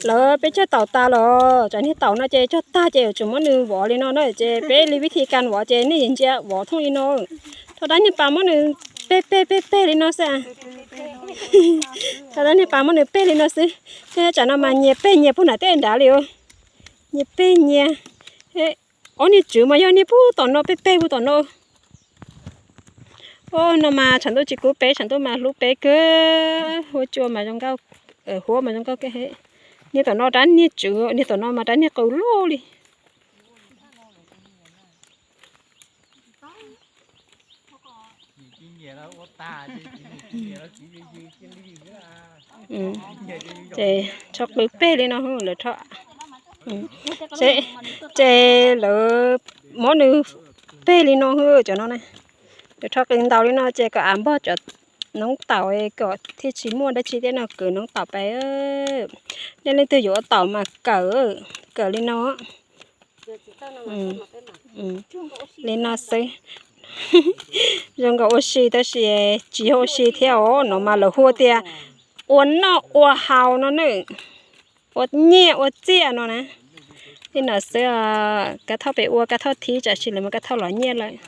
Lawv peb cog taum tas los, cov niag taum no ces cog tag ces yuav tsum muab nws vov li no na, ces peb li vib thi kas vov ces nej ntsia vov thooj li no. Thaum dab niag pas muab nws peg peg peg peg li no xwb. Thaum dab niag pas muab nws peg li no xwb. Tej tsam no mas nyias peg nyias puag nram tej nrad li. Nyias peg nyias. Ob niag tswv mas yog niag puag tom no peg peg puag tom no. Ub, no mas tshav ntuj tsis kub peb, tshav ntuj mas hlub peb kawg. Huab cua mas zoo nkauj, huab mas zoo nkauj kawg. Niag tom no rab niag tswv, niag tom no mas rab niag qws loj li. Ces rho qw peg li no, lawv rho, ces lawv muab nws peg li no, cov no na. Lawv rho qw ntaus li no ces kom av npog cov noob taum kom thiaj tsis muaj dab tsi thiab no, kwv noob taum pais. Nej leej twg yuav ua taum mas kawm, kawm li no. Li no xwb. Zoo nkaus ua si tab sis tsis yog ua si thiab os, no mas lawv hu tias ua noj ua haus no na, ua nyiaj ua txiaj no na. Li no xwb, Kab Thoj pem ua, Kab Thoj thib tsam sis lawv mas Kab Thoj los nyiaj lawm.